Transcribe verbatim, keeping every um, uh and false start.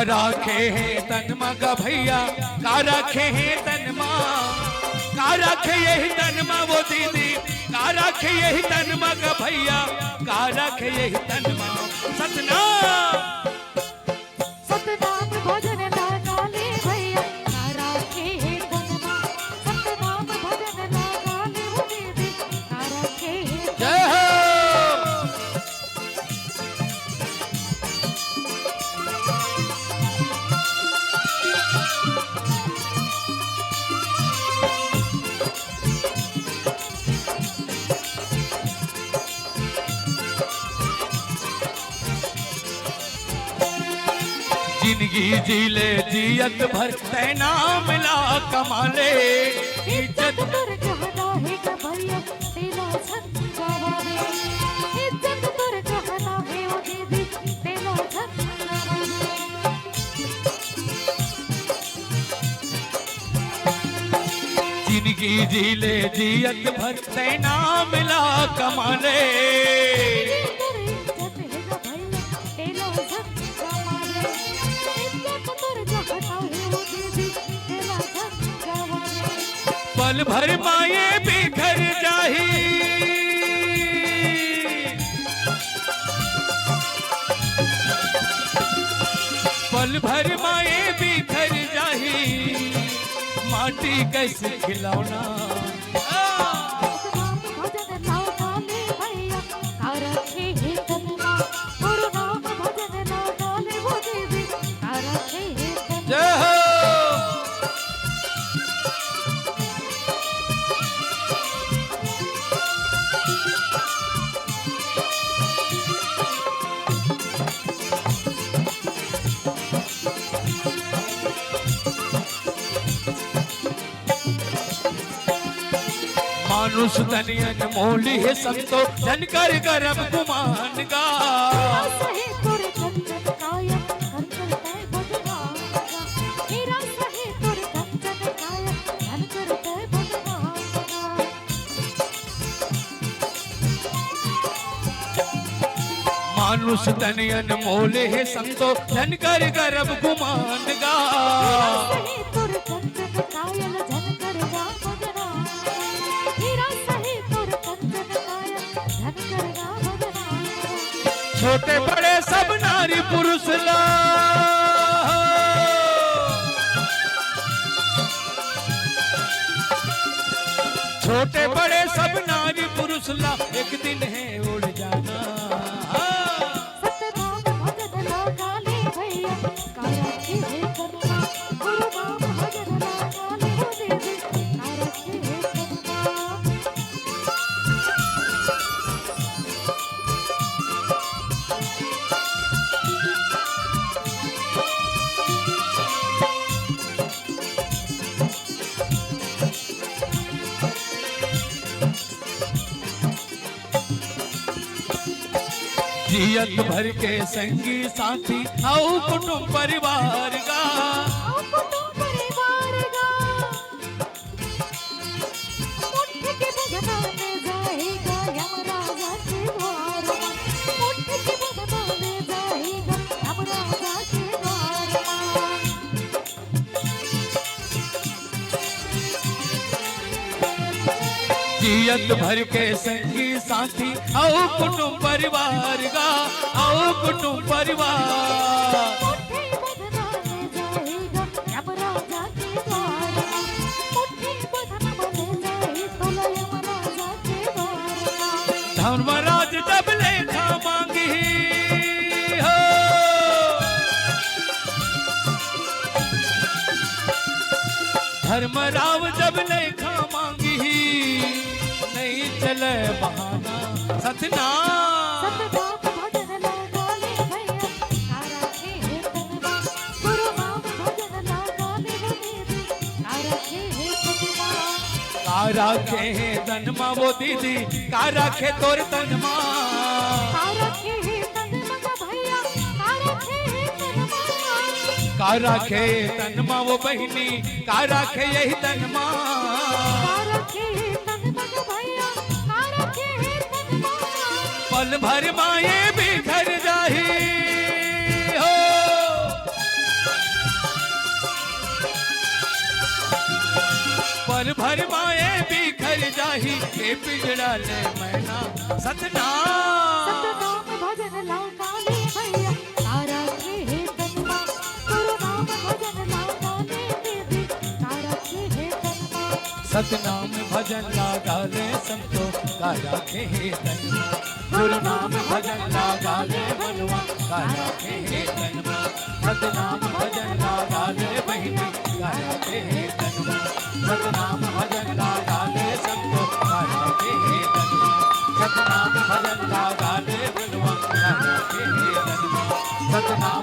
राखे हे तन मा गा भैया, का राखे हे तन मा, का राखे यही तन मा वो दीदी, का राखे यही तन मा गा भैया, का राखे यही तन मा। सतनाम। सतनाम भजन ला गा ले भैया, का राखे हे तन मा। सतनाम भजन ला गा ले वो दीदी, का राखे हे तन मा। जय हो। जिनगी जी ले जियत भर तै नाम ला कमा ले। इज्जत तोर कहना हे गा भैया, तेला झन गवा दे। इज्जत तोर कहना हे ओ दीदी, तेला झन गवा दे। जिनगी जी ले जियत भर तै नाम ला कमा ले। पल भर मा ये बिखर जाही, पल भर मा ये बिखर जाही, माटी कस खिलौना। जय हो। मानुष तन अनमोल हे संतो, झन कर गरब गुमान गा। मानुष तन अनमोल हे संतो, झन कर गरब गुमान गा। छोटे बड़े सब नारी पुरुष ला, छोटे बड़े सब नारी पुरुष ला एक दिन हे उड़ जाना। जियत भर के संगी साथी अउ कुटुम परिवार गा। जियत भर के संगी साथी अउ कुटुम परिवार गा, अउ कुटुम परिवार। धर्मराज जब लेखा मांगी हो, धर्मराव जब लेखा मांगी, नहीं चले बहाना। सतनाम। का राखे हे तन मा वो दीदी, का राखे तोर तन मा। का राखे हे तन मा वो बहिनी, का राखे यही तन मा। पल भर मा ये बिखर जाही हो। भर माए बिखर जाही, ए पिंजड़ा ले मैना। सतनाम। सतनाम भजन ला गाले भैया, तारा के हे तनमा। गुरु नाम भजन ला गाले देवी, तारा के हे तनमा। सतनाम भजन ला गाले संतो, तारा के हे तनमा। गुरु नाम भजन ला गाले मनवा, तारा के हे तनमा। सतनाम भजन ला गाले बहिनी, तारा के हे तनमा। सतनाम भजन ला गाले संतो, तारा के हे तनमा। सतनाम भजन ला गाले मनवा, तारा के हे तनमा। सतनाम